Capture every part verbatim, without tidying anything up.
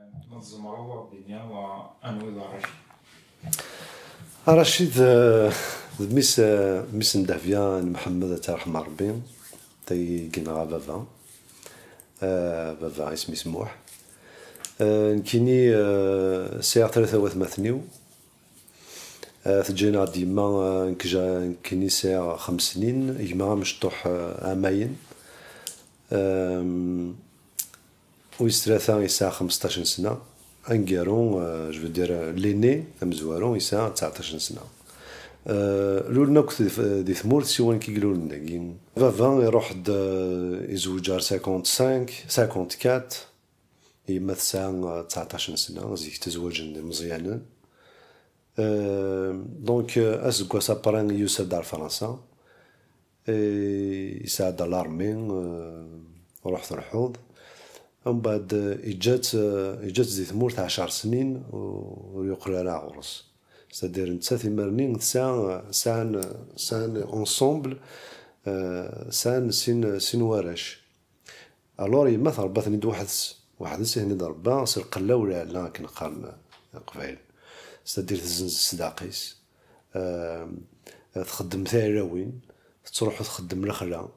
Ma tzemreḍ ad d-tiniḍ anwa i d Racid? Racid, eh, d mmi-s, eh, mmi-s n Dehbiya n Mḥemmed, ad tt-yerḥem Ṛebbi, tagi i yenɣa baba. Eh, baba isem-is Muḥ. Eh, nekkini, eh, sɛiɣ tlata watmaten-iw. Eh, teǧǧa-yaɣ-d yemma, eh, nekk ja-, nekkini sɛiɣ xems snin, gma amecṭuḥ, eh, ɛamayen. Ehm, Wis tlata yesɛa xmesṭac n sna, aneggaru, eh, je veux dire, l'aîné, amezwaru, yesɛa tseɛṭac n sna. Eh, lulen akk di, di tmurt, siwa nekk i ilulen dagi. Baba iruḥ-d, eh, izweǧ ar cinquante-cinq, cinquante-quatre, yemma tesɛa, eh, tseɛṭac n sna, zik ttazwaǧen d imeẓyanen. Eh, donc, eh, aseggas après yusa-d ar Fransa. Eh, yesɛa-d l'armée, eh, ruḥ terḥuḍ. Umbeɛd, eh, iǧǧa-tt, eh, iǧǧa-tt di tmurt ɛecṛ snin, u-, ur yuqel ara ɣur-s. C'est-à-dire, nettat imir-nni tesɛa, sɛan, sɛan ensemble, eh, sɛan sin, sin warrac. Alors, yemma tṛebba-ten-id weḥd-s. Weḥd-s i ten-id-tṛebba, s lqella u lɛella, akken qqaren Leqbayel. C'est-à-dire, tezzenz s ddeq-is, eh, txeddem tiɛlawin, tettruḥu txeddem lexla,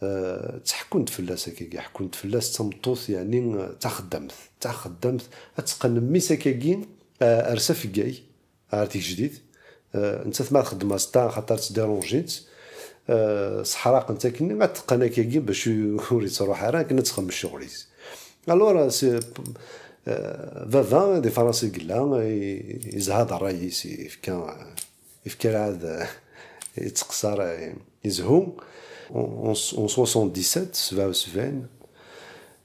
eh, ttḥekkun-d fell-as akkagi, ḥekkun-d fell-as d tameṭṭut, yeɛni, eh, d taxeddamt, d taxeddamt, ad teqqen mmi-s akkagi, eh, ar Safeggay, ar Tigejdit. Eh, nettat ma txeddem aẓeṭṭa, axaṭer ttdiṛunjin-tt, eh, seḥraqen-tt akkenni, ad teqqen akkagi bac u-, ur yettruḥ ara, akken ad txemmem ccɣel-is. Alors, eh, c'est, eh, baba di Fransa i yella, i-, yezha d ṛṛay-is, yefka, yefka lɛad, eh, yettqeṣṣer, eh, yezhu. En, en, en soixante-dix-sept, sebɛa u sebɛin,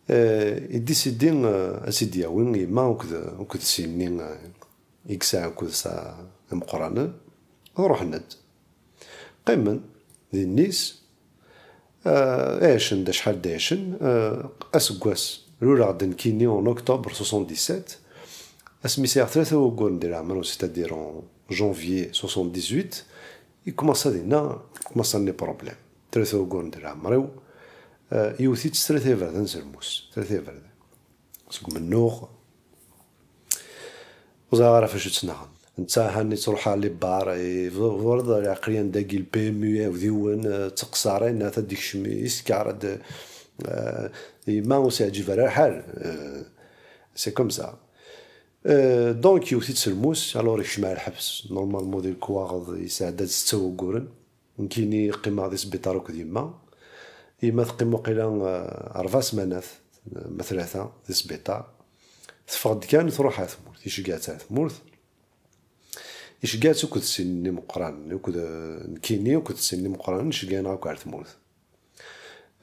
eh, idisidi, eh, ad tt-id-yawi yemma akked, akked sin-nni, eh, i yesɛa akked-s imeqqranen, ad ruḥen-d. Qqimen dinnis, eh, ɛicen-d acḥal d-ɛicen, eh, aseggas, luleɣ-d nekkini en octobre soixante-dix-sept, asmi sɛiɣ tlata wagguren di leɛmer-iw, c'est-à-dire en janvier soixante-dix-huit, i commença dinna, commença les problèmes. Tlata wagguren di leɛmer-iw, eh, yewwet-itt s tlata iberdan s lmus, tlata iberdan. Seg umennuɣ, ur ẓriɣ ara ɣef acu ttnaɣen. Netta han yettruḥ ɣer les bars, i-, tebɣiḍ aql-i dagi, le P M U, iɛudiwen, eh, d teqṣarin, ata d-ikcem iskar, ad, eh, yemma ur s-yeɛǧib ara lḥal. Eh, c'est comme ça. Eh, donc, yewwet-itt s lmus, alors yekcem ɣer lḥebs. Normalement, di lekwaɣeḍ, yesɛedda-d setta wagguren. Nekkini qqimeɣ di sbiṭar akked yemma. Yemma teqqim waqila, eh, ṛebɛ smanat, eh, ma tlata, di sbiṭar. Teffeɣ-d kan, truḥ ɣer tmurt. Iceggeɛ-tt ɣer tmurt. Iceggeɛ-tt akked sin n imeqqranen, akked, eh, nekkini akked sin n imeqqranen, iceggeɛ-aneɣ akk ɣer tmurt.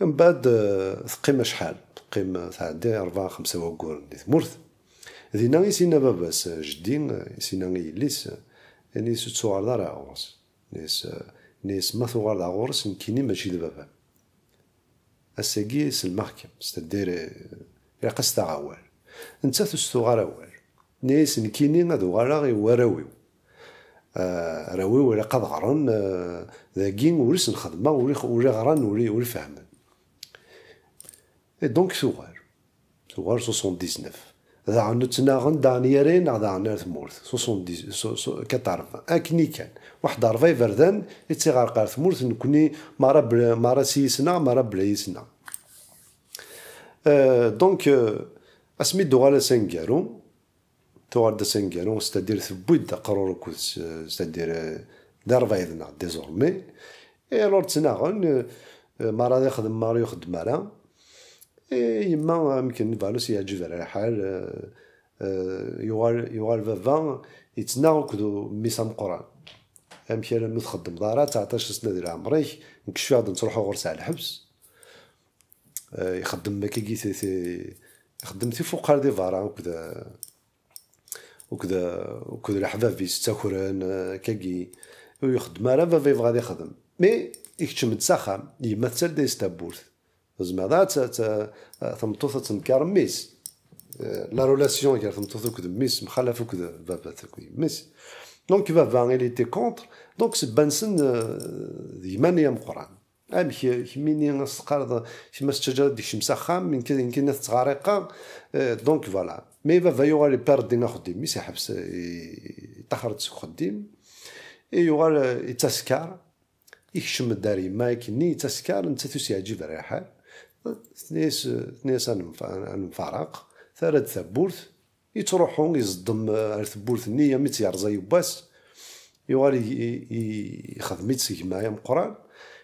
Mbeɛd, eh, teqqim acḥal, teqqim, eh, tɛeddi rebɛa, xemsa wagguren di tmurt. Dinna i s-yenna baba-s, eh, jeddi, eh, i s-yenna i yelli-s, eh, yenna-yas: "Ur tettuɣaleḍ ara ɣur-s." Yenna-yas, eh, yenna-yas: "Ma tuɣaleḍ ɣur-s, nekkini mačči d baba-m. Ass-agi sellmeɣ-kem, c'est-à-dire, eh, ilaq ad s-taɣ awal." Nettat ur s-tuɣ ara awal. Yenna-yas: "Nekkini ad uɣaleɣ i warraw-iw. Eh, arraw-iw ilaq ad ɣren, eh, dagi ur i sen-xedmeɣ, ur i, ur i ɣran, ur i, ur i fehmen." Et donc tuɣal. Tuɣal soixante-dix-neuf. Daɣen ttnaɣen, daɣen yerra-yaneɣ daɣen ar tmurt. Soixante-dix, so-, so-, quatre-vingts. Akken i kan. Waḥed rebɛa iberdan i tt-iɣerq ar tmurt, nekkni mara bla, mara s yis-neɣ, mara bla yis-neɣ. Euh, donc, euh, asmi d-tuɣal ass aneggaru, tuɣal-d ass aneggaru, c'est-à-dire tewwi-d aqrur akked, c'est-à-dire, euh, d rebɛa yid-neɣ, désormais. Et alors ttnaɣen, euh, mara ad ixdem, mara ur ixeddem ara. Et yemma, amek nniḍen, ur s-yeɛǧib ara lḥal, euh, euh, yuɣal, yuɣal baba yettnaɣ akked mmi-s ameqqran. Amek alammi ur txeddmeḍ ara, tseɛṭac sna di leɛmer-ik, nekk cfiɣ-d nettruḥu ɣur-s ar lḥebs. Eh, ixeddem akkagi ti-, ti-, ixeddem tifuqar di berra akked, akked, akked leḥbab-is ttakren, eh, akkagi. Ur ixeddem ara, baba yebɣa ad ixdem. Mais ikeččem-d s axxam, yemma tettal-d-as tawwurt. Tzemreḍ ad t-, t-, tameṭṭut ad tenker mmi-s. Eh, la relation gar tmeṭṭut akked mmi-s mxalaf akked baba akked yemma-s. Donc baba, il était contre. Donc sebba-nsen, eh, d gma-nni ameqqran. Amek kemmini as-teqqareḍ, kemm as-tettaǧǧaḍ ad d-ikcem s axxam, nekk, nekk ad tettɣariqeɣ. Euh, donc voilà. Mais baba yuɣal iperdi axeddim-is, iḥbes, i-, iṭaxer-d seg uxeddim. I yuɣal, euh, yettaskar. Ikcem-d ar yemma akkenni, yettaskar, nettat ur s-yeɛǧib ara lḥal. Tenna-yas, tenna-yas ad nemf-, ad nemfaraq. Terra-d tawwurt. Yettruḥu, iẓeddem, eh, ar tewwurt-nni, armi tt-yerẓa yiwwas. Yuɣal i-, i-, i-, ixdem-itt s gma ameqqran.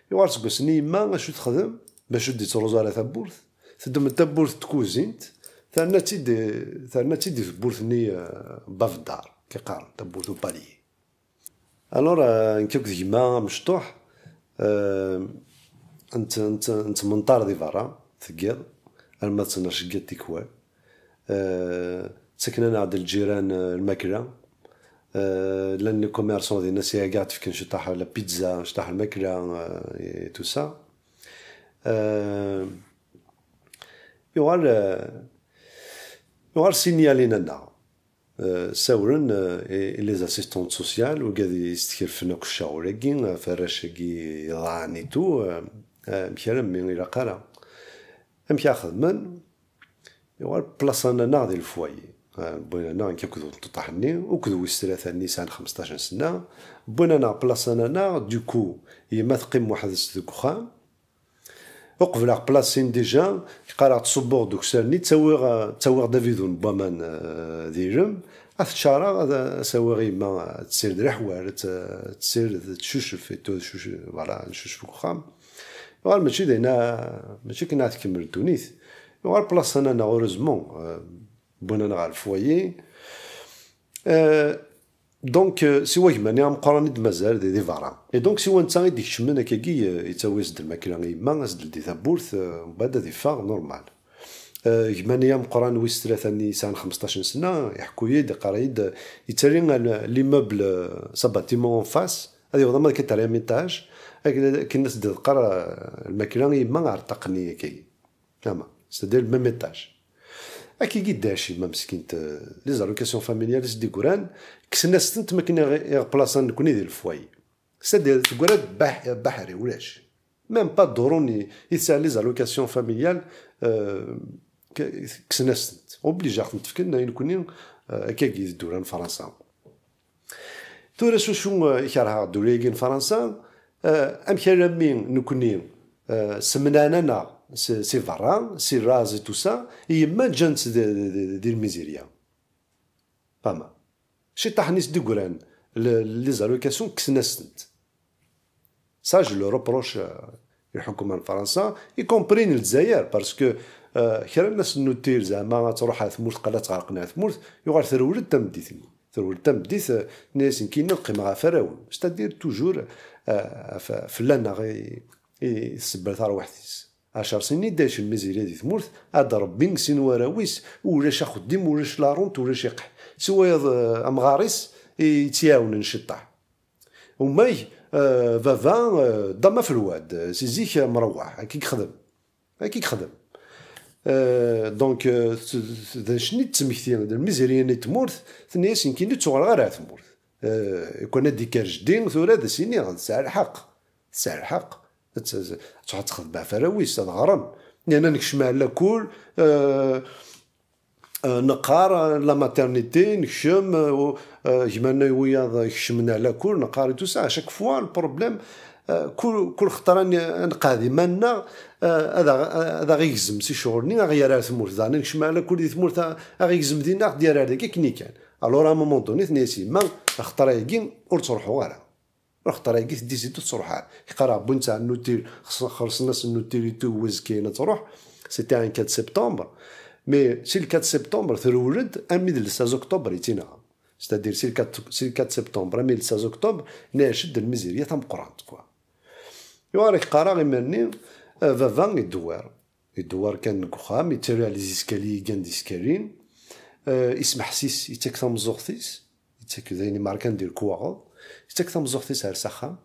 Yuɣal seg wass-nni yemma acu texdem? Bac ur d-ittruẓu ara tawwurt. Teddem-d tawwurt n tkuzint, terna-tt-id, terna-tt-id i tewwurt-nni, eh, n bab n ddeṛ, ki qqaren, tawwurt au palier. Alors, euh, nekk akked gma amecṭuḥ, euh, nett-, nett-, nettmenṭar di berra, deg yiḍ, arma d tnac n yiḍ tikwal. Euh, ttaken-aneɣ-d lǧiran, euh, lmakla. Euh, llan les commerçants dinna, sɛiɣ ad d-fken ciṭaḥ la pizza, ciṭaḥ lmakla, euh, et tout ça. Euh, yuɣal, euh, yuɣal sinyalin-aneɣ. Euh, sawlen, euh, i, i les assistantes sociales, wigad yestekrifen akk ccɣel-agi, ɣef arrac-agi iḍaɛen et tout, euh, euh, amek ara mmi ilaq ara. Amek ara xedmen? Yuɣal plaṣan-aneɣ di lefwayi. Euh, wwin-aneɣ nekk akked umeṭṭaḥ-nni, akked wis tlata-nni yesɛan xmesṭac n sna, wwin-aneɣ plaṣan-aneɣ, du coup, yemma teqqim weḥd-s deg uxxam, Uqbel ad ɣ-plasin déjà, qqareɣ ttṣubbuɣ-d ukessar-nni, ttawiɣ, ttawiɣ-d abidun n waman, euh, d ilem, ad t-ččareɣ, ad as-awiɣ i yemma, ad tessired leḥwal, ad t-, ad tessired, ad tcucef, et tout, ad tcucef, voilà, ad neccucef deg uxxam. Yuɣal mačči d ayen, mačči akken ad tkemmel ddunit. Yuɣal plaṣan-aneɣ, heureusement, euh, wwin-aneɣ ɣer lefwayi. Euh, Donc, euh, siwa gma-nni ameqqran i d-mazal di, di berra. Et donc, siwa netta i d-ikecmen akkagi, euh, yettawi-as-d lmakla i yemma, as-d-teldi tawwurt, euh, mbeɛd ad iffeɣ, normal. Euh, gma-nni ameqqran wis tlata-nni yesɛan xmesṭac n sna, iḥekku-yi-d, iqqar-iyi-d, euh, yettali al-, l'immeuble, euh, s bâtiment en face, ad yaweḍ ama d quatrième étage, akken, akken ad s-d-teqqar, euh, lmakla i yemma ar ṭṭaq-nni akkagi. Ama, c'est-à-dire le même étage. Akkagi ddaci, ma meskint, euh, les allocations familiales i s-d-igran, kksen-as-tent makken iɣ-, iɣ plaṣan nekni di lefwayi. C'est-à-dire, tegra-d baḥ-, baḥri, ulac. Même pas ḍurun i, i tesɛa les allocations familiales, euh, k-, kksen-as-tent. Obligé ad tent-fken i nekni, euh, akkagi di ddula n Fransa. Tura s ucu, euh, i kerheɣ ddula-agi n Fransa, euh, amek alammi nekni, euh, semnan-aneɣ si, si berra, si raz et tout ça, i yemma ǧǧan-tt di, di, di, di lmizirya. Fama. Ciṭaḥ-nni s-d-igran, le, les allocations kksen-as-tent. Ça, je le reproche, euh, i lḥukuma n Fransa, y compris n Lezzayer, parce que, euh, kra n asennuti zeɛma ad truḥ ar tmurt, qala ad tɣerqen ar tmurt, yuɣal terwel-d tameddit-nni. Terwel-d tameddit, euh, tenna-yas, nekkini ad qqimeɣ ɣef arraw-iw. C'est-à-dire, toujours, euh, f-, fell-aneɣ i, i tsebbal tarwiḥt-is. Ɛecṛ snin i d-icel mizirya di tmurt, ad d-rebbi sin warraw-is, ulac axeddim, ulac la rente, ulac iqeḥ. Siwa yaḍ, euh, amɣar-is i tt-iɛawnen ciṭṭaḥ. Umayeg, euh, baba, euh, ḍama f lwad, euh, si zik, euh, mrewwaḥ, akka i yexdem. Akka i yexdem. Euh, donc, euh, t-, t-, d anecni d tmekti, d lmizirya-nni n tmurt, tenna-yas, nekkini ur ttuɣaleɣ ara ar tmurt. Euh, kwan ad d-ikker jeddi, tura ad as-iniɣ, tesɛa lḥeqq. Tesɛa lḥeqq. Ad t-, ad truḥ ad texdem ɣef arraw-is, ad ɣren. Yerna nekcem ar lakul, euh, Euh, neqqar, euh, la maternité, nekcem, euh, euh, gma-nneɣ wiyaḍ, euh, kecmen ar lakul, neqqar et tout ça. À chaque fois, le problème, euh, kul, kul xeṭṭer ad n-, ad nqeɛɛed iman-nneɣ, euh, ad aɣ-, ad aɣ-igzem si ccɣel-nni, ad aɣ-yerr ar tmurt. Daɣen nekcem ar lakul di tmurt, a-, ad aɣ-igzem dinna, ad aɣ-d-yerr ar dagi, akken i kan. Alors, à un moment donné, tenna-yas yemma, axeṭṭer-agi ur ttruḥuɣ ara. Axeṭṭer-agi teddi zi ur tettruḥ ara. Iqqar-aɣ, wwin-tt ɣer nnutil, xes-, xellṣen-as nnutil i tuwez kayen ad truḥ. C'était un quatre septembre. Mais si le quatre septembre, terwel-d, armi d le seize octobre i tt-inɣa. C'est-à-dire, si le quatre, si le quatre septembre, armi d le seize octobre, nɛic-d lmizirya tameqqrant, quoi. Yuɣal ak-qqareɣ iman-nni, euh, baba idewwer. Idewwer kan deg uxxam, yettali ɣer les escaliers, igan d iskaliyen. Euh, ismeḥsis, yettak tameẓẓuɣt-is, yettak d ayen imerkan di lekwaɣeḍ, yettak tameẓẓuɣt-is ar s axxam.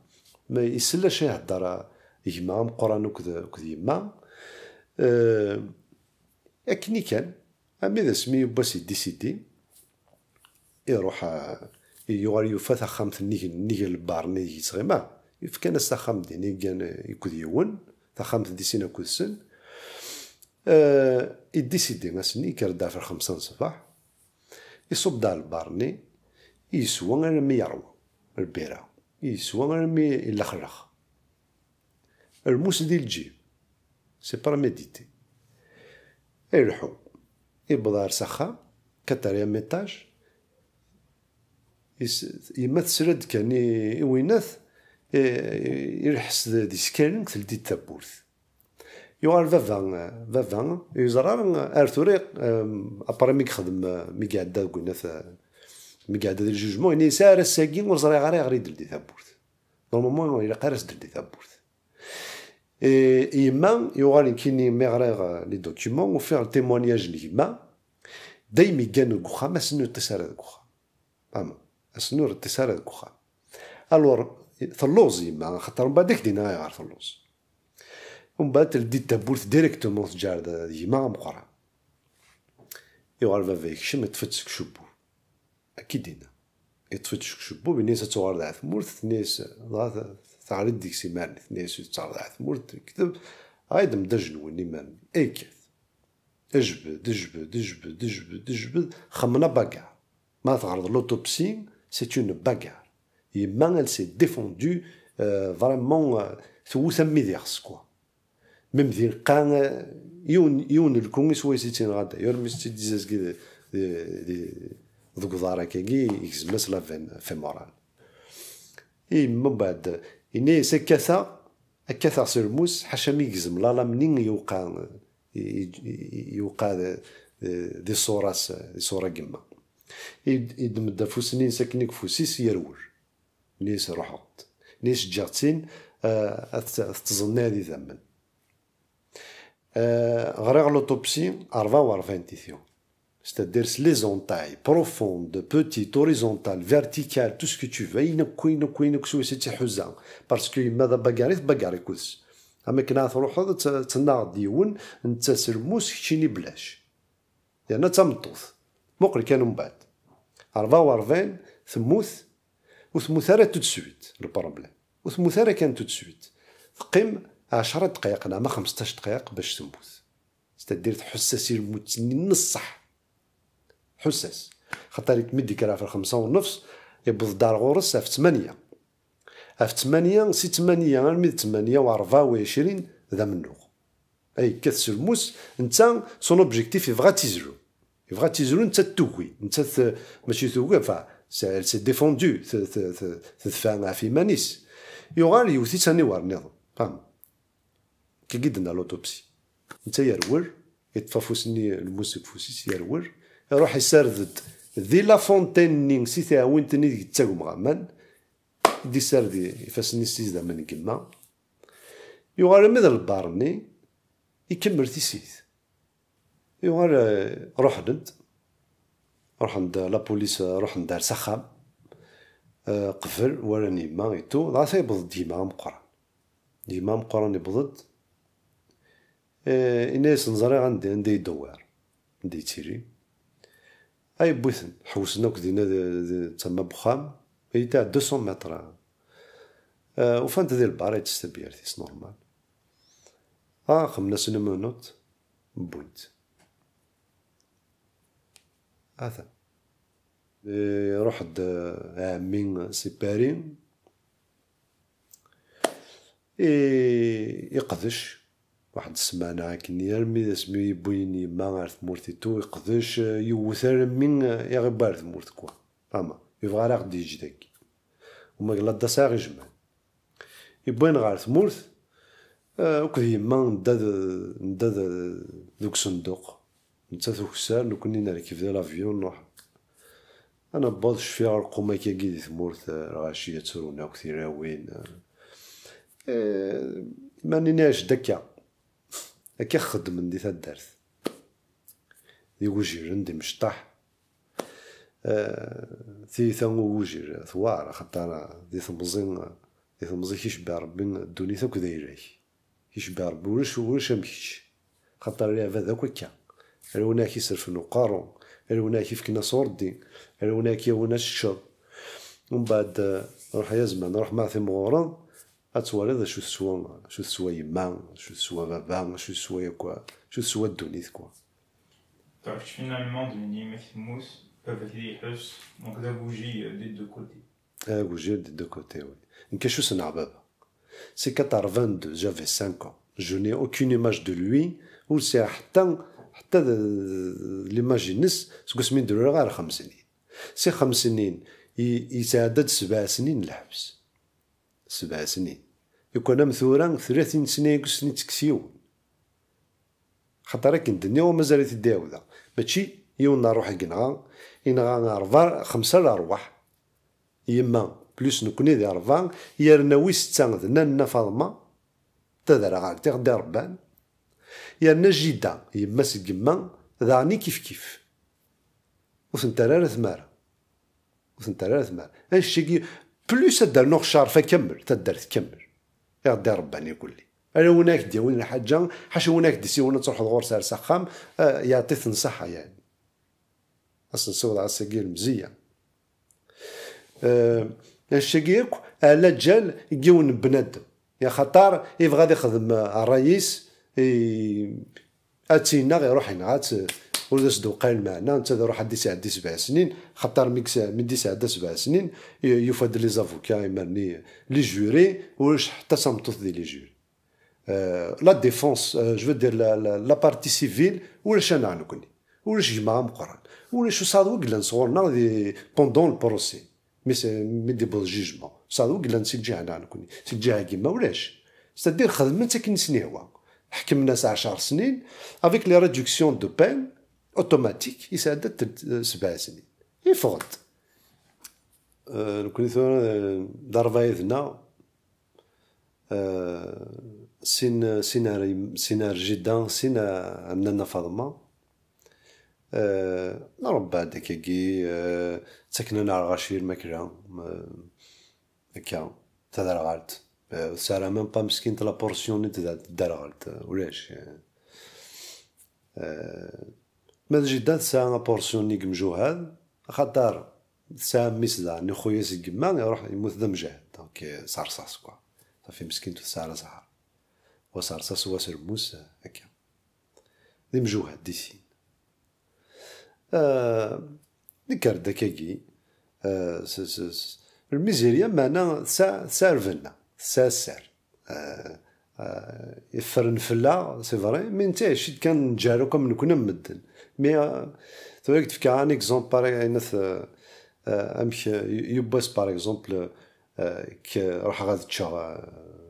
Ma isell acu ihedder, uh, gma ameqqran akked, akked yemma. Euh, akken i kan, armi d asmi yiwwas yedisidi, iruḥ, uh, yuɣal yufa taxxamt nnig, nnig lbar-nni i yettɣima. Fkan-as taxxamt din i gan akked yiwen, taxxamt di sin akked sen. Eh, idisidi ass-nni, yekker-d ɣef lxemsa n ṣṣbeḥ, iṣubb-d ɣer lbar-nni, yeswa armi yerwa lbira, yeswa armi ilexlex. Rrmus di lǧib, c'est prémédité. Ileḥḥu, yewweḍ ɣer s axxam, quatrième étage, is-, yemma tesla-d kan i, i winat, i, ilḥes d, d iskalen, teldi-d tawwurt. Yuɣal baba, baba, yeẓra ar tura, em, après mi yexdem, mi iɛedda deg winat, mi iɛedda di ljujmu, yenna-yas: "Ar ass-agi ur ẓriɣ ara ayɣer i d-teldi tawwurt. Normalement, ur ilaq ara s-d-teldi tawwurt." E, yemma, yuɣal nekkini mi ɣriɣ, eh, les documents, ufiɣ le témoignage n gma, daymi yeggan deg uxxam, ass-nni ur yeṭṭis ara deg uxxam. Ama, ass-nni ur yeṭṭis ara deg uxxam. Alors, telluẓ yemma, axaṭer mbeɛd ad k-d-iniɣ ayɣer telluẓ. Mbeɛd teldi tawwurt directement, teǧǧa-d gma ameqqran. Yuɣal baba yekcem, yeṭṭef-itt seg ucebbub. Akka i d-yenna. Yeṭṭef-itt seg ucebbub, yenna-yas ad tuɣal ɣer tmurt, tenna-yas, dɣa t-, teɣli-d deg-s iman-nni, tenna-yas ur tettaɣeḍ ɣer tmurt, tekteb, ɣa yedem-d ajenwi n iman-nni, ay yekkat. Jbed, jbed, jbed, jbed, jbed, xemmen abagar. Ma teɣreḍ l'autopsie, c'est une bagarre. Yemma, elle s'est défendue, euh, vraiment, euh, tewwet am wid ixes, quoi. Même di lqaɛ, euh, yiwen, yiwen n lku i swayes i tt-yenɣa, d'ailleurs, mi s-tt-id-izazgi di, di, di, deg uḍar akkagi, yegzem-as la veine fémorale. I yemma mbeɛd, yenna-yas, "Akkateɣ, akkateɣ s lmus, ḥaca mi yegzem la lame-nni yewqa, i, i, i, yewqa di, di, di ṣṣura-s, di ṣṣura n yemma." I, yeddem-d afus-nni-ines akken i ufus-is, yerwel. Yenna-yas, "Ruḥeɣ-d." Yenna-yas, "Ǧǧiɣ-tt-in, eh, ad t-, ad tettẓenniɛ d idammen." Eh, ɣriɣ l'autopsie, rebɛa u rebɛin tityu. C'est-à-dire, c'est les entailles profondes, petites, horizontales, verticales, tout ce que tu veux. Ayen akk, ayen akk, ayen akk swayes i tt-iḥuza. Parce que yemma d abagar i tbagar akked-s. Am akken ara truḥeḍ, ad tt-, ad tennaɣ-d yiwen, netta s lmus, keččini belac. Yerna d tameṭṭut. Muqel kan umbeɛd. Rebɛa u rebɛin, temmut, ur temmut ara tout de suite, le problème. Ur temmut ara kan tout de suite. Teqqim ɛecra ddqayeq neɣ ma xmesṭac ddqayeq bac temmut. C'est-à-dire tḥuss-as i lmut-nni n ṣṣeḥ. Tḥuss-as. Xaṭer mi d-yekker ɣef lxemsa u nnefs, yewweḍ-d ar ɣur-s ɣef ttmanya. Ɣef ttmanya, si ttmanya armi d ttmanya u rebɛa u ɛecrin d amennuɣ. Ay yekkat s lmus, netta, son objectif, yebɣa ad tizlu. Yebɣa ad tizlu, netta tugi. Netta t-, mačči tugi, enfin, c'est, elle s'est défendue, t-, t-, t-, tedfa ɣef iman-is. Yuɣal yewwet-itt aniwer nniḍen. Faham? Kagi d-tenna l'autopsie. Netta yerwel, yeṭṭef afus-nni, lmus deg ufus-is, yerwel. Iruḥ isard-d di la fontaine-nni, si teɛwint-nni deg yettagem waman, i d-isard ifassen-is s idammen n yemma. Yuɣal armi d lbar-nni, ikemmel tissit. Yuɣal, eh, ruḥen-d, ruḥen-d, la police, eh, ruḥen-d ar s axxam, eh, qbel, walan yemma et tout, dɣa yewweḍ-d gma ameqqran. Gma ameqqran yewweḍ-d, eh, yenna-yasen ẓriɣ anda, anda yedewwir, anda yettili. Ay yewwi-ten, ḥewsen akk dinna d, d, d tama n wexxam, il était à deux cents mètres. Eh, ufan-t di lbar, yeṭṭes tabyirt-is normal. Ah, xemmen-asen une minute, wwin-t. Atan. Eh, iruḥ-d, eh, ɛemmi si Paris. Eh, iqdec. Waḥed ssmana akken, armi d asmi i wwin yemma ɣer tmurt et tout, iqdec, eh, yewwet armi, eh, i ɣ-iwwi ɣer tmurt, quoi. Ama, yebɣa ara ɣ-d-yeǧǧ dagi. Uma yella d asaɣ ijman. Iwwi-aɣ ɣer tmurt, eh, akked yemma nedda d, nedda d, deg usenduq. Nettat ukessar, nekkni nerkeb di l'avion, nruḥ. Ad newweḍ, cfiɣ lqum akkagi di tmurt, eh, lɣaci ad ttrun akk tilawin, eh. Eh, ma nini-as-d akka, akka xeddmen di taddart. D igujilen, d imecṭaḥ. Eh, tiyita n ugujil tewɛer, axaṭer di temẓi, di temẓi kicbi Ṛebbi ddunit akk d ayla-k. Kicbi Ṛebbi ulac, ulac am kečč. Axaṭer lɛibad akk akka. Ala win ara k-iserfen uqerru, ala win ara k-ifken aṣurdi, ala win ara k-yawin ad teččeḍ. Umbeɛd, eh, ruḥ ay azman, ruḥ ma timɣureḍ, ad twaliḍ acu teswa, acu teswa yemma, acu teswa baba, acu teswa yakk, acu teswa ddunit, quoi. Donc finalement, d win i ma temmut, baba-k di iḥus, donc d aguji des deux côtés. Aguji des deux côtés, oui. Nekk acu ssneɣ baba. C'est quatre-vingt-deux, j'avais cinq ans. Je n'ai aucune image de lui, ur sɛiɣ ḥetta, ḥetta d, d l'image-ines seg wasmi d-luleɣ ar xems snin. Si xems snin, i, yesɛedda-d sebɛa snin n lḥebs. Sebɛa snin. Yukan am tura, tlatin snin i yesni tekkes yiwen. Xaṭer akken d-nniɣ, mazal-it-id iɛawda. Mačči yiwen n ṛṛuḥ i yenɣa, yenɣa ṛebɛa, xemsa n ṛṛwaḥ. Yemma, plus nekni di ṛebɛa, yerna wi setta d nanna Faḍma, taderɣalt i ɣ-d-iṛebban. Yerna jida, yemma seg yemma, daɣen i kif kif. Ur tent-terri ara tmara. Ur tent-terri ara tmara. Annect-agi, plus ad d-rnuɣ ccerfa kamel, taddart kamel. I ɣ-d-iṛebban ikulli. Ala win ak-d-yawin lḥaǧa, ḥaca win ak-d-isiwen ad truḥeḍ ɣur-s ar s axxam, eh, yeɛṭi-t nnṣaḥa, yeɛni. Ad s-nsiweḍ ass-agi lemziyya. Eh, annect-agi akk, ɛla ǧal n yiwen n bnadem. Axaṭer ibɣa ad ixdem, eh, ṛṛay-is, i, ad tt-ineɣ, iruḥ yenɣa-tt, ur d as-d-uqay lmeɛna, netta ad iruḥ ad d-isɛeddi sebɛa snin, xaṭer mi yes-, mi d-isɛedda sebɛa snin, y-, yufa-d les avocats, imerni, les jurés, ulac ḥetta tameṭṭut di les jurés. Euh, la défense, euh, je veux dire la, la, la partie civile, ulac-aneɣ nekni. Ulac gma ameqqran. Ulac usaḍ wi yellan sɣur-neɣ di, pendant le procès. Mi s-, mi d-iwweḍ jugement. Usaḍ wi yellan si lǧiha-nneɣ nekni. Si lǧiha n yemma ulac. C'est-à-dire xedmen-tt akken i sen-ihwa. Ḥekmen-as ɛecṛ snin, avec les réductions de peine automatiques, yesɛedda-d, euh, sebɛa snin. Yeffeɣ-d. Euh, nekni tura, euh, d ṛṛebɛa yid-neɣ, euh, sin, sin ar, sin ar jida, sin ar nanna Faḍma. Euh, nṛebba-d akkagi, euh, ttaken-aneɣ lɣaci lmakla, euh, akka, taderɣalt. Euh, ur tesɛi ara même pas meskint la portion-nni d taderɣalt, euh, ulac. Euh, euh, ma d jida tesɛa la portion-nni deg yemjuhad, axaṭer tesɛa mmi-s daɣen, ixuyya-s deg yemma, iruḥ yemmut d amjahad. Donc, euh, s rrṣaṣ, quoi. Ṣafi meskint ur tesɛi ara zzher. Wa s rrṣaṣ, wa s lmus, euh, akka. D imjuhad di sin. Ah, nekker-d akkagi. Ah, s, s, s, lmizirya, meɛna tesɛa, tesɛa lbenna, tesɛa sser. Ah, ah, iffren fell-aɣ, c'est vrai, mais nettɛici-d kan, neǧǧar akk am nekni am medden. Mais, ah, tura ad k-d-fkeɣ un exemple, pareil, ayen at, ah, ah, amek, ah, yiwwas, par exemple, ah, k-, ruḥeɣ ad ččeɣ, ah,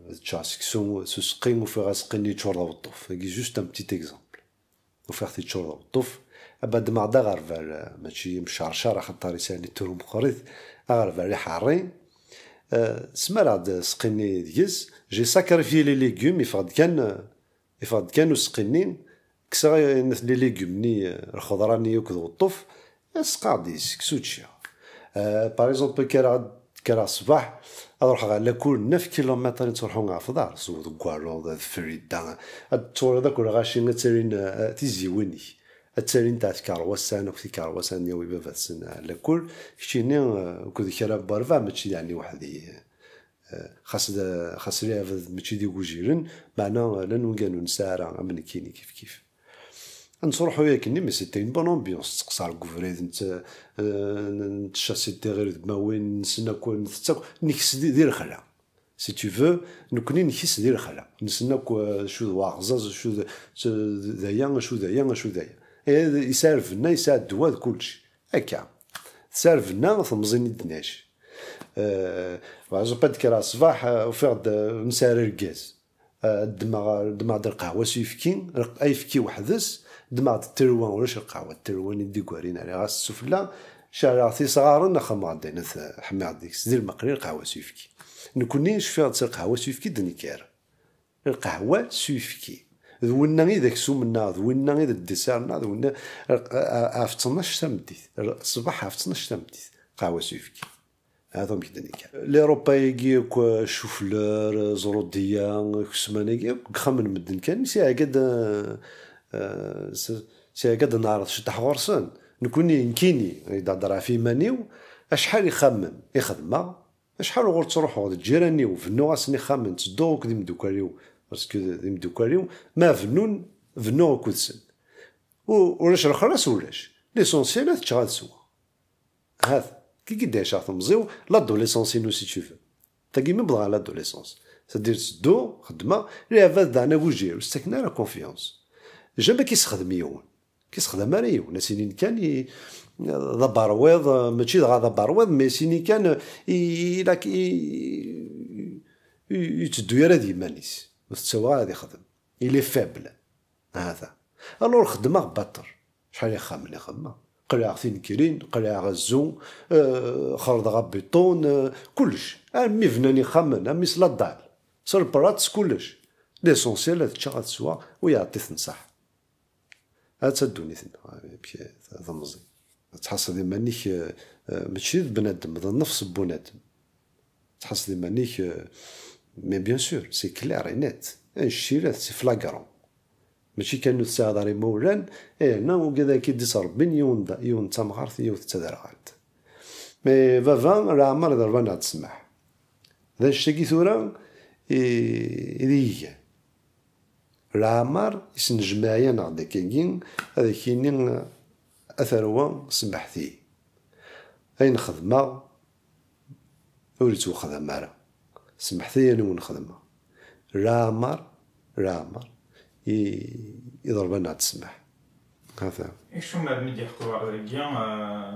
ad ččeɣ seksu s useqqi, ufiɣ aseqqi-nni yeččur d aweṭṭuf. Agi, juste un petit exemple. Ufiɣ-t yeččur d aweṭṭuf. Abad ddmeɣ-d aɣerbal, eh, mačči mcercer, axaṭer yesɛa nitru meqqrit, aɣerbal iḥerri. Eh, smaraɣ-d aseqqi-nni deg-s, j'ai sacrifié les légumes, iffeɣ-d kan, eh, iffeɣ-d kan useqqi-nni, kkseɣ ayen, les légumes-nni, eh, lxeḍra-nni akk d uweṭṭuf, Asqaḍ-is, seksu ččiɣ. Euh, par exemple, kkreɣ, kkreɣ ṣṣbeḥ, ad ruḥeɣ ɣer lakul, neuf kilomètres i ttruḥuɣ ɣef uḍar, sweḍ deg waluḍ, adfel yedda, ad twaliḍ akk lɣaci ad ttalin, euh, tiziwin-ik. Ad ttalin taɛt tkerwasan, akk tikerwasan yawi baba-tsen ɣer lakul, keččini, euh, akked kra n werbaɛ, mačči yeɛni weḥd-i. Eh, xas d, xas lɛibad mačči d igujilen, meɛna llan wigad ur nesɛi ara am nekkini kif kif. Ad nettruḥu akkenni, mais c'était une bonne ambiance, nettqeṣṣer deg ubrid, nett-, eh, nettcassi-d tiɣirdmawin, nessen akk, ntett akk, nekkes di, di lexla. Si tu veux, nekkni nekkes di lexla. Nessen akk, eh, acu d waɣẓaẓ, acu d, d, d aya, acu d aya, acu d aya. Eh, yesɛa lbenna, yesɛa ddwa d kullec. Akka. Tesɛa lbenna, temẓin i d-nac. Eh, par exemple, ad d-kkreɣ ṣṣbeḥ, eh, ufiɣ-d, eh, ur nesɛi ara argaz. Eh, ddmeɣ, ddmeɣ-d lqahwa s uyefki, lq-, ayefki weḥd-s, ddmeɣ-d ttelwa, ulac lqahwa, ttelwa-nni d-iggarin, rriɣ-as sufella, ceɛleɣ-t isɣaren, axxam ɣer dinna, eh, ḥmiɣ deg-s, di lmeqli lqahwa s uyefki. Nekkni cfiɣ-d s lqahwa s uyefki d-nekker. Lqahwa s uyefki. D winna i d aksum-nneɣ, d winna i d ddisir-nneɣ, d winna, a-, a-, ɣef ttnac tameddit. Ṣṣbeḥ ɣef ttnac tameddit. Qahwa s uyefki. Hada amek d-nekka. Lirupa-agi akk, chou-fleur, zrudiyya, ksman-agi akk, deg uxxam n medden kan, s iɛegga-d, eh, eh, s, s iɛegga-d neɛreḍ ciṭaḥ ɣur-sen. Nekkni, nekkini, i d-hedder ɣef yiman-iw, acḥal ixxamen i xedmeɣ, Acḥal uɣur ttruḥuɣ d lǧiran-iw, bennuɣ-asen ixxamen, ttedduɣ akked imeddukal-iw, parce que d imeddukal-iw, ma bennun, bennuɣ akked-sen. U-, ulac lexras, ulac. L'essentiel ad ččeɣ, ad sweɣ. Hat, kiki d-ɛiceɣ temẓi-w, l'adolescence-inu, si tu veux. Tagi mi wwḍeɣ ɣer l'adolescence. C'est-à-dire, ttedduɣ, xeddmeɣ, lɛibad daɣen agujir, ur s-ttaken ara confiance. Jamais k-issexdem yiwen. K-issexdam ara yiwen. As-inin kan i, d aberwiḍ, mačči dɣa d aberwiḍ, mais as-inin kan i, i, i, i, i, yetteddu ara d yiman-is. Ur tettawi ara ad ixdem. Il est faible. Hata. Alors xeddmeɣ baṭel. Acḥal ixxamen i xedmeɣ. Qelɛeɣ tinekrin, qelɛeɣ azzu, eh, xerḍeɣ abiṭun, eh, kullec. Armi bnan ixxamen, armi s la dalle. S lprat, s kullec. L'essentiel ad ččeɣ, ad sweɣ, u yeɛṭi-ten ṣṣeḥḥa. Ad d ddunit-nneɣ, amek temẓi. Ad tḥasseḍ iman-ik, eh, eh, mačči d bnadem, d nnefs n bunadem. Tḥasseḍ iman-ik, eh, mais bien sûr, c'est clair et net. Annect-ilat, c'est flagrant. Mačči kan ur tesɛiḍ ara imawlan, eh, yerna ugad-agi d-isrebbin yiwen d, yiwen d tamɣart, yiwet d taderɣalt. Mais baba, leɛmer d rban ad ssmaḥ. D annect-agi tura i, i d iyi-igan. Leɛmer isnejmaɛ-aneɣ-d akkagi, ad ak-yini, a tarwa, semmeḥt-iyi. Ayen xedmeɣ, ur yettwaxdam ara. Semmeḥt-iyi, aniwen xedmeɣ. Leɛmer, leɛmer, i, iḍerban-aɣ-d ssmaḥ. Hata. Acu mi d-yeḥḍer dagi, eh,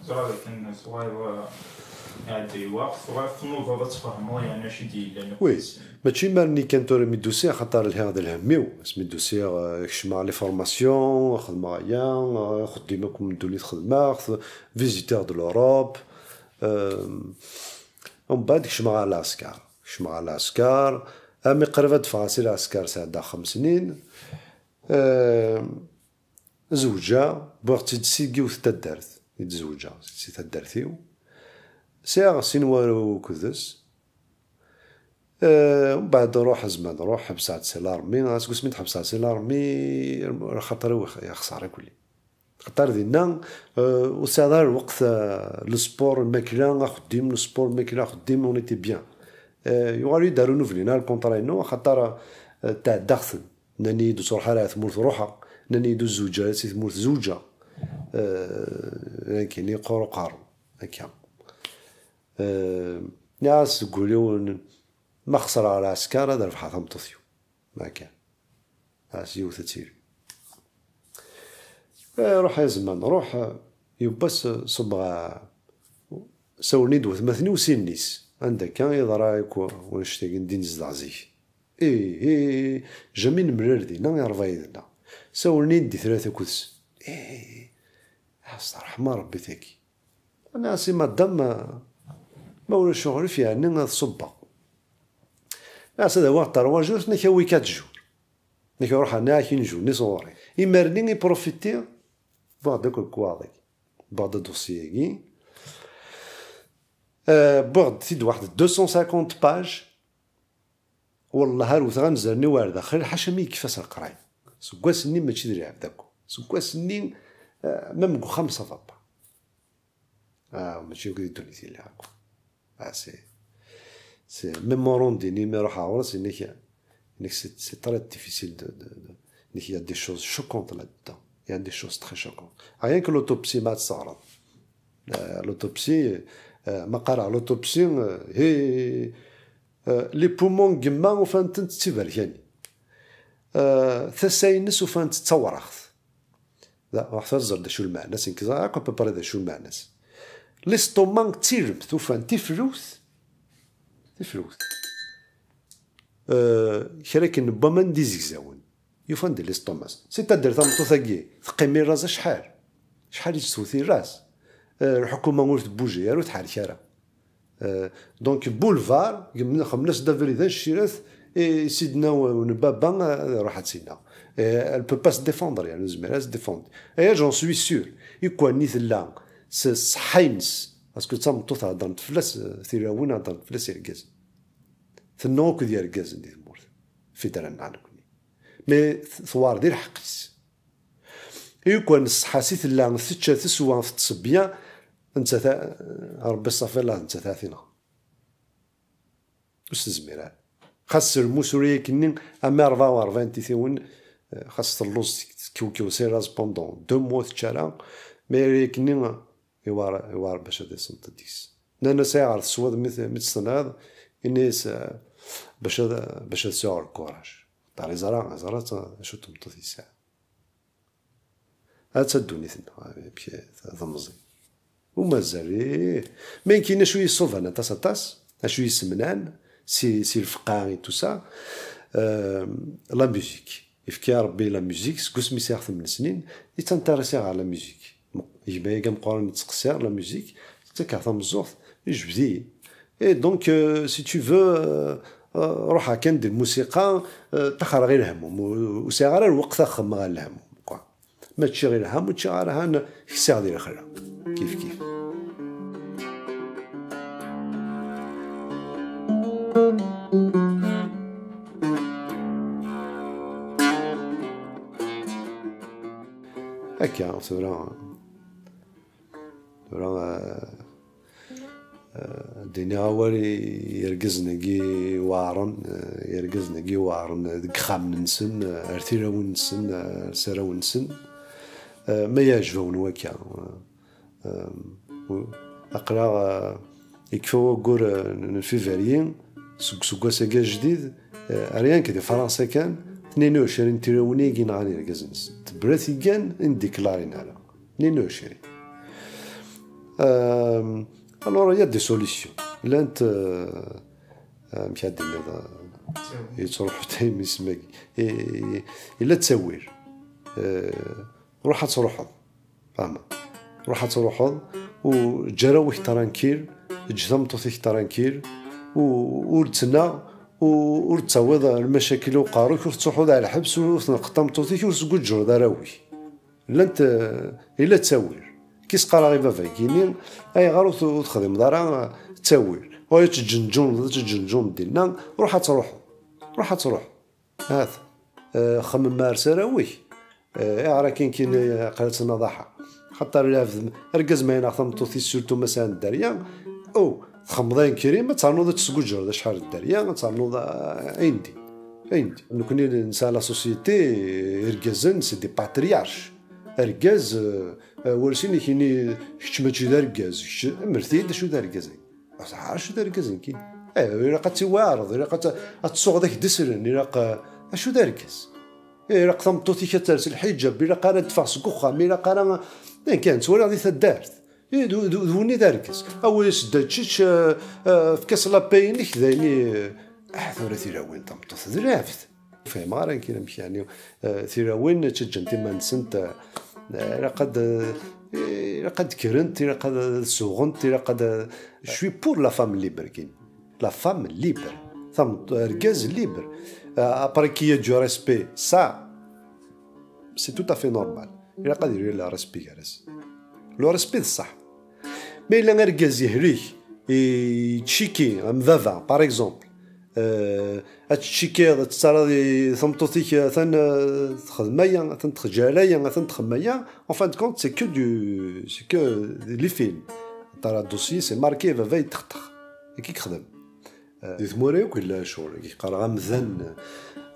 ẓriɣ dakken twayeḍ, eh, iɛedda lweqt, twayeḍ tnudaḍ ad tfehmeḍ, yeɛni, acu i d-yellan akk. Oui, mačči imar-nni kan tura mi d-usiɣ, axaṭer lhiɣ d lhemm-iw. Asmi d-usiɣ, eh, kecmeɣ les formations, xedmeɣ aya, eh, axeddim akk n ddunit xedmeɣ-t, visiteɣ-d l'Europe, eh, umbeɛd kecmeɣ ɣer lɛesker. Kecmeɣ ɣer lɛesker, armi qrib ad d-ffɣeɣ si lɛesker sɛeddaɣ xems snin. Eh, zewǧeɣ, wwiɣ-tt-id si yiwet taddart i d-zewǧeɣ, si taddart-iw. Sɛiɣ sin warraw akked-s. Eh, mbeɛd ruḥ, zman ruḥ, ḥebseɣ-d si l'armée. Aseggas mi d-ḥebseɣ si l'armée, lxaṭer-iw ix-, ixṣer akk-, xaṭer dinna, eh, ur tesɛiḍ ara lweqt, eh, le sport, lmakla, axeddim, le sport, lmakla, axeddim, on était bien. Eh, yuɣal-iyi-d ar ur nubnin ara lkunṭra-inu, axaṭer, eh, tɛeddaɣ-ten. Nnan-iyi-d ur ttruḥ ara ɣer tmurt, ruḥeɣ. Nnan-iyi-d ur zewǧ ara si tmurt, zewǧeɣ. Eh, nekkini qur uqerru, akka. Eh, nniɣ-as deg wul-iw, n-, ma xesreɣ lɛesker, ad rebḥeɣ tameṭṭut-iw. Akka. As yiwet ad tili. Eh, ruḥ ay zman, ruḥ, eh, yiwwas, eh, ṣubbeɣ, eh, sawlen-iyi-d watmaten-iw s yelli-s. Anda akka yeḍra akk wannect-agi n din zdeɣ zik. Ih, ih, jamais nemlal dinna, yerba yid-neɣ. Sawlen-iyi-d di tlata akked-s. Ih, asteṛḥem a Ṛebbi tagi. Nniɣ-as i madam, ma, ma ulac uɣilif, yeɛni ad ṣubbeɣ. Nniɣ-as ad awiɣ trois jours, tenna-k awi quatre jours. Tenna-k ruḥ, nniɣ-ak une journée sɣur-i. Imir-nni i profiti, wwiɣ-d akk lekwaɣeḍ-agi. Wwiɣ-d adusyi-agi. Eh, wwiɣ-d-t-id waḥed deux cent cinquante pages. Wellah ar wteɣ anzaren-iw ar daxel, ḥaca mi yekfa s leqray. Seg wass-nni mačči d lɛebd akk. Seg wass-nni, eh, même deg uxxam ça va pas. Ah, mačči akk di ddunit yella akk. Ah, c'est, c'est, même Morandini, mi ruḥeɣ ɣur-s, yenna-k, yenna-k, c'est, c'est très difficile de, de, de, yenna-k, il y a des choses choquantes là-dedans. Il y a des choses très choquantes. Rien que l'autopsie, ma ad tt-teɣreḍ. Euh, l'autopsie, euh, ma qqareɣ l'autopsie, euh, hi, euh, les poumons n yemma ufan-tent d tiberkanin. Euh, tasa-ines ufan-tt d tawraɣt. Da, ruḥet ad teẓreḍ d acu lmeɛna-s, nekk ẓriɣ akk à peu près d acu lmeɛna-s. L'estomac d tilemt, ufan tiflut, tiflut. Euh, kra akken n waman d izegzawen. Yufan di l'estomac. C'est-à-dire tameṭṭut-agi, teqqim i ras acḥal? Acḥal i s-tewwet i ras? Euh, lḥukuma ur tebbuji ara, ur tḥerrek ara. Euh, donc, boulevard, xemmen-as-d abrid anciret, et sidna n baba, euh, ad iruḥ ad tt-ineɣ. Et elle peut pas se défendre, yeɛni ur tezmir ara ad s-défendre. Et j'en suis sûr, i kwan i tella s ṣṣeḥḥa-ines, parce que d tameṭṭut heddrent fell-as, euh, tilawin heddrent fell-as irgazen. Tennuɣ akked yergazen di tmurt. Fidran-nneɣ nekkni. Mais tewɛer di lḥeqq-is. I kwan ṣṣeḥḥa-s i tella, tečča, teswa, tettṣebbiya, nettat, Rebbi ṣṣafi, Allah, nettat ad t-ineɣ. ur s-tezmir ara. Xas s lmus ur yakkenni, ama rebɛa u rebɛin tiwin, eh, xas telluẓ, tekkewkew s iraz pendant deux mois, tečča ara, ma ur yakkenni, iwar, iwar bac ad isenṭeḍ deg-s. Nnan-as: "Ayɣer teswiḍ mi t-, mi tt-tenɣiḍ?" Ini-as: "Eh, bac ad, bac ad sɛuɣ lkurac." Ṭar iẓra, iẓra acu tmeṭṭut yesɛa. Ad d ddunit-nneɣ, amek temẓi. U mazal, ih. Ma nekkini acu yessuḍan aṭas, aṭas, acu yessemnan, si, si lfeqqa et tout ça, euh, la musique. Yefka Rebbi la musique, seg wasmi sɛiɣ tmen snin, yettintéressi ɣer la musique. Gma-agi ameqqran yettqessir la musique, tettak-aɣ tameẓẓuɣt, yejbed-iyi. Et donc, euh, si tu veux, euh, euh, ruḥeɣ kan di lmusiqa, euh, ṭaxreɣ i lehmum, ur, ur sɛiɣ ara lweqt ad xemmeɣ ɣer lehmum, quoi. Ma ččiɣ i lehmum, ur ččiɣ ara, han ksiɣ di lexla. Kif kif. Akka, tura, tura, eh, eh, ad d-iniɣ awal i yergazen-agi iweɛren, eh, yergazen-agi iweɛren deg yixxamen-nsen, eh, ar tilawin-nsen, eh, ar sarawen-nsen. Eh, ma yeɛjeb-awen wakka, eh, eh, u-, aql-aɣ, eh, yekfa waggur, eh, n février, seg useggas-agi ajdid, eh, rien que di Fransa kan, tnin u ɛecrin tilawin i yenɣan irgazen-nsen. Tebra tigan i n-diklarin ara. Tnin u ɛecrin. Euh, alors, il y a des solutions. Llant, euh, amek ad d-tiniḍ, euh, yettruḥu tayem isem-agi. I, i, yella ttawil. Euh, ruḥ ad truḥeḍ. Fahmeḍ? Ruḥ ad truḥeḍ, u ǧǧ arraw-ik tranquille, ǧǧ tameṭṭut-ik tranquille, u ur ttnaɣ, u ur ttawiḍ lmacakil i uqerru-k, ur tettruḥuḍ ar lḥebs, ur tneqqeḍ tameṭṭut-ik, ur tesguǧǧreḍ arraw-ik. Llant, eh, yella ttawil. Kis qqareɣ i baba-gini, ayɣer ur t-, ur texdimeḍ ara, eh, ttawil? Wa ad tǧenǧuneḍ, ad tǧenǧuneḍ dinna, ruḥ ad truḥeḍ. Ruḥ ad truḥeḍ. Hat. Eh, xemmem ar saraw-ik. Eh, ayɣer akken kin, eh, aql-aɣ ttnaḍaḥa? Xaṭer lɛebd, argaz ma yenɣa tameṭṭut-is, surtout ma sɛan dderya, oh, txemmeḍ ayen krim, ad ternuḍ ad tesguǧreḍ acḥal n dderya, ad ternuḍ, eh, ayen din. Ayen din. Nekni nesɛa la société, eh, irgazen, c'est des patriarches. Argaz, eh, eh, war sin ikini, kečč mačči d argaz, kečč, mret-iyi-d acu d argaz-agi. Acu d argaz-agi? Eh, ilaq ad tiweɛreḍ, ilaq ad, ad tsuɣeḍ ak-d-islen, ilaq, eh, acu d argaz? Eh, ilaq tameṭṭut-ik ad ters lḥiǧab, ilaq ara d-teffeɣ seg uxxam, ilaq ara, eh, kan, ttwaliɣ di taddart. Eh, d, d, d win i d argaz. Awi-as-d ččečč, eh, eh, efk-as lapay-inek, d ayen i, ah, tura tilawin tameṭṭut, d lɛebd. Ur fhimeɣ ara nekkin amek, yeɛni, eh, tilawin ttaǧǧant iman-nsent, eh, ilaq ad, eh, ilaq ad kkrent, ilaq ad suɣent, ilaq ad, je suis pour la femme libre, kin. La femme libre. Tameṭ-, argaz libre. Eh, après qu'il y ait du respect, ça, c'est tout à fait normal. Ilaq ad yili le respect gar-asen. Le respect d ṣṣeḥ. Ma yella argaz yehlek, yettciki, am baba, par exemple, euh, ad tettcikiḍ, ad tettarraḍ i tameṭṭut-ik, atan, euh, texdem aya, atan texǧal aya, atan texdem aya, en fin de compte, c'est que du, c'est que les films. T'as le dossier, c'est marqué, baba yettextex. Akken i yexdem. Euh, di tmura akk yella ccɣel-agi. Qqareɣ amdan,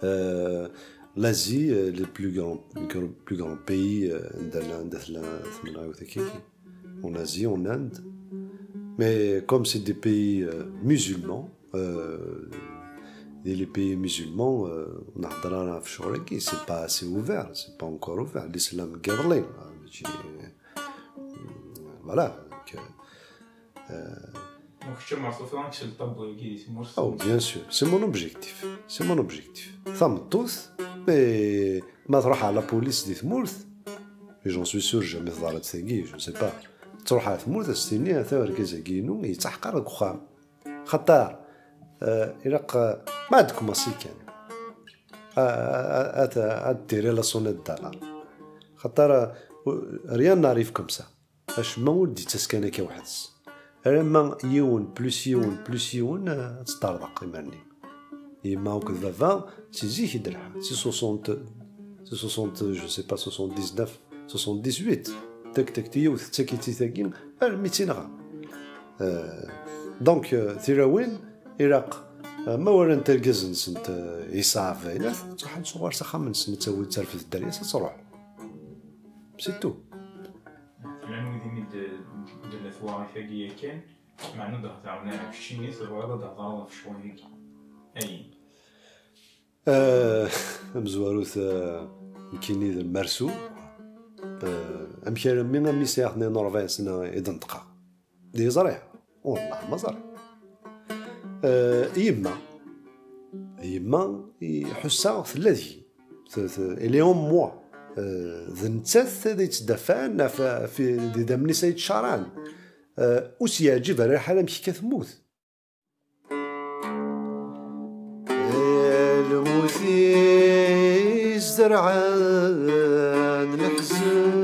euh, l'Asie, euh, le plus grand, le plus grand pays, euh, anda la, anda tella tmenɣiwt-agi. En Asie, en Inde. Mais comme c'est des pays, euh, musulmans, euh, et les pays musulmans, euh, on a, c'est pas assez ouvert, c'est pas encore ouvert. L'islam, euh, voilà. Donc, euh, euh, Donc, kečč amer tufiḍ amek s lṭabbu-agi di tmurt? Oh, bien sûr, c'est mon objectif. C'est mon objectif. Tameṭṭut, mais ma truḥ à la police di tmurt, et j'en suis sûr, jamais teḍra-d tagi, je ne sais pas. Truḥ ɣer tmurt, ad s-tini, ata urgaz-agi-inu, yettaḥqar deg uxxam. Xaṭer, euh, ilaq, euh, ma ad commencer kan. Ah, ah, ah, ad, ad tirer la sonnette d'alarme. Xaṭer, euh, rien n'arrive comme ça. Acemma ur d-yettas kan akka weḥd-s. Alamma yiwen plus yiwen plus yiwen, eh, ad teṭṭerḍeq iman-nni. Yemma akked baba, si zik i d-lḥan, si soixante, si soixante, je sais pas, soixante-dix-neuf, soixante-dix-huit. Tak, tak, yiwet tettak-itt i tagi, armi tt-inɣa. Eh, donc, eh, tilawin, ilaq Ma walant argaz-nsent, eh, yeṣɛeb, ad truḥent s uɣar s axxam-nsen, ad tawint tarfed dderya-s, ad truḥ. C'est tout. Llan wid imi d-, d-tella twaɣit-agi yakan, meɛna ur d-aɣ-tɛawen ara. Keččini tebɣiḍ ad d-thedreḍ ɣef ccɣel-agi. Ayen. Eh, tamezwarut, eh, nekkini d lmersu. Eh, amek armi, armi sɛiɣ tnin u ṛebɛin sna i d-neṭqeɣ? D iẓri? Wellah ma ẓriɣ. Eh, yemma, yemma, i ḥussaɣ tella deg-i. T-, t-, elle est en moi. Eh, d nettat i yettdafaɛen ɣef, ɣef, d idammen-is ay yettcarɛen. Eh, ur s-yeɛǧib ara lḥal amek akka temmut. Lmut izerɛen leḥzen,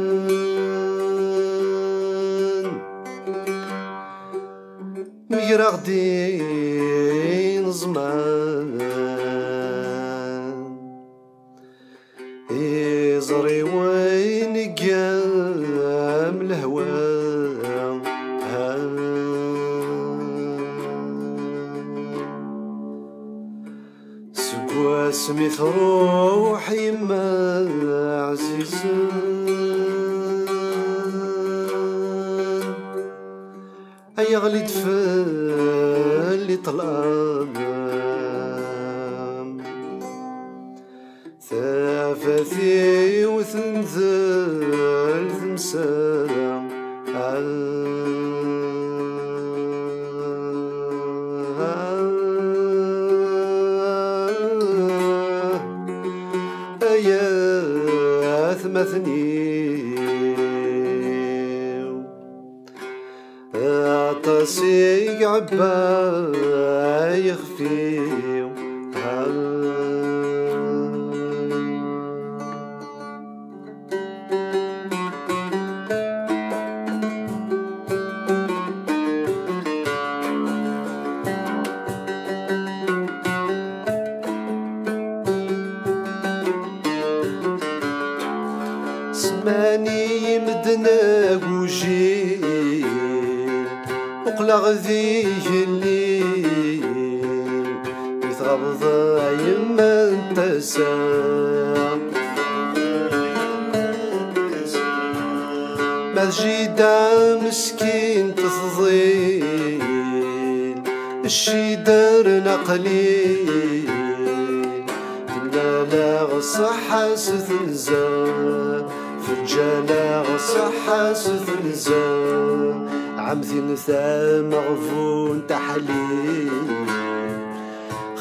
megreɣ-d ineẓman. Iẓri-wen iggam lehwa. Seg wasmi truḥ yemma ɛzizen, ay yeɣli-d fell-i ṭṭlam. Tafat-iw tendel temsal. Ay atmaten-iw. Aṭas i iɛebba yixef-iw. Semman-iyi medden agujil, uqleɣ d igelli, mi tɣabeḍ a yemma n tasa. Ma d jida meskint tḍil, ccidren aqlil, temlaleɣ ṣṣeḥḥa s tenza, teǧǧaleɣ ṣṣeḥḥa s tenza, ɛemti tameɣbunt aḥlil.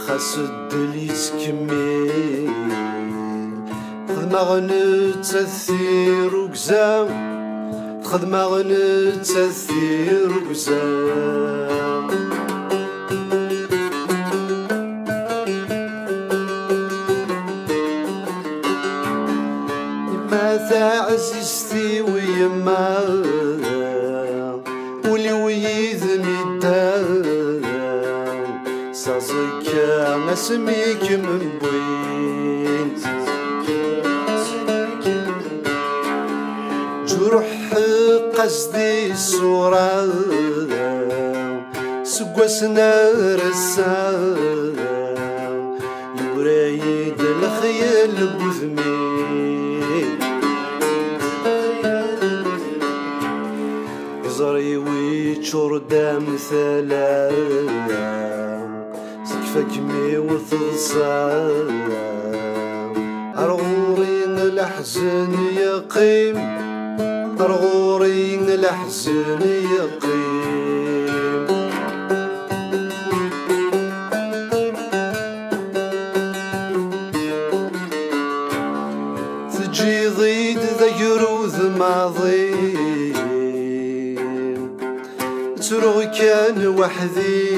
Xas ddel yettkemmil. Xedmeɣ nettat tirugza, xedmeɣ nettat tirugza. Yemma taɛzizt-iw yemma, ul-iw yid-m idda, s aẓekka asmi kem-wwin. Ǧruḥ ḥeqq-as di ṣṣura, seg wass-n ar ass-a, yura-yi-d lexyal n wudem-iw. Iẓri-w iččur d amtala, tekfa-kem-iw teḍsa. Ar ɣur-i leḥzen yeqqim, ar ɣur-i leḥzen yeqqim. Teǧǧiḍ-id d agrud maḍi, ttruɣ kan weḥdi,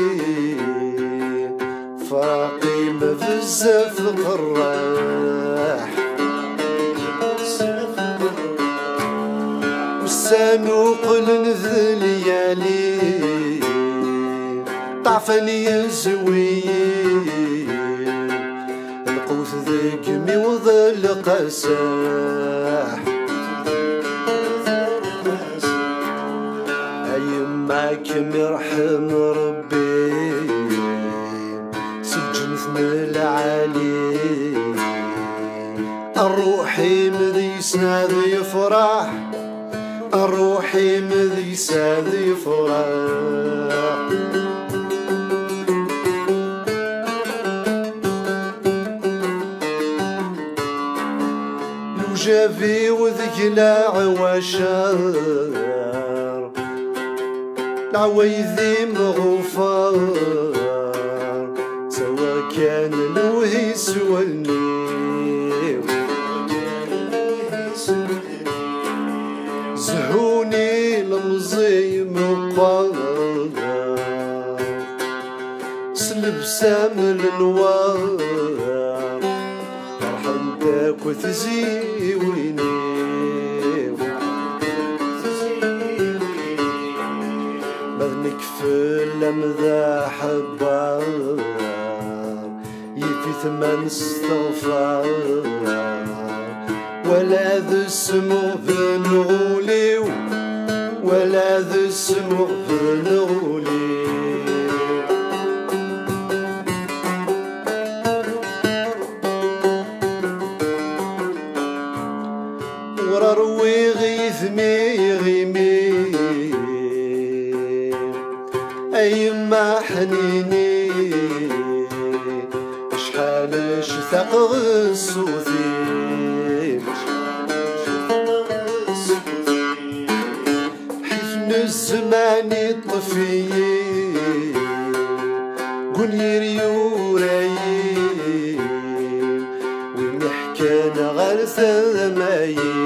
faqim bezzaf qerraḥ. Ussan uqlen d lyali, ṭṭɛfen yizwiyen, lqut deg-m iwweḍ lqasaḥ. A yemma kem irḥem Rebbi, s Ad yefreḥ, ṛṛuḥ-im deg-s ad yefreḥ. Lujab-iw deg leɛwacer, leɛwayed imɣufar, ttawiɣ kan lewhi s wallen-iw. Zhun ilemẓi meqqer, s llebsa m lenwar, ferḥent akk tziwin-iw. Ma d nekk fell-am d aḥebber, yif-it ma nesteɣfar. Wala d smuɣben ɣul-iw, wala d smuɣben ɣul-iw. Ur ṛwiɣ i tmiɣ imi a yemma ḥnini, acḥal ctaqeɣ ṣṣut-im. Ḥif n zzman iṭṭef-iyi, gun yir yura-yi, win iḥkan ɣer tama-yi.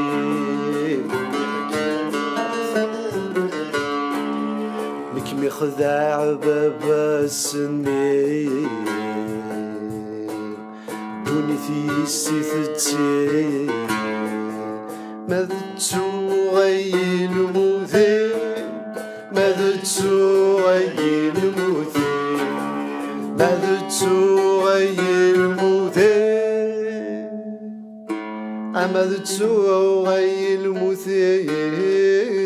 Nekk mi xdaɛ baba-s-nni, ddunit yis-i tetti. Ma d ttuɣ ay lmut-im, ma d ttuɣ ay lmut-im, ma d ttuɣ ay lmut-im, ama d ttuɣ ay lmut-im.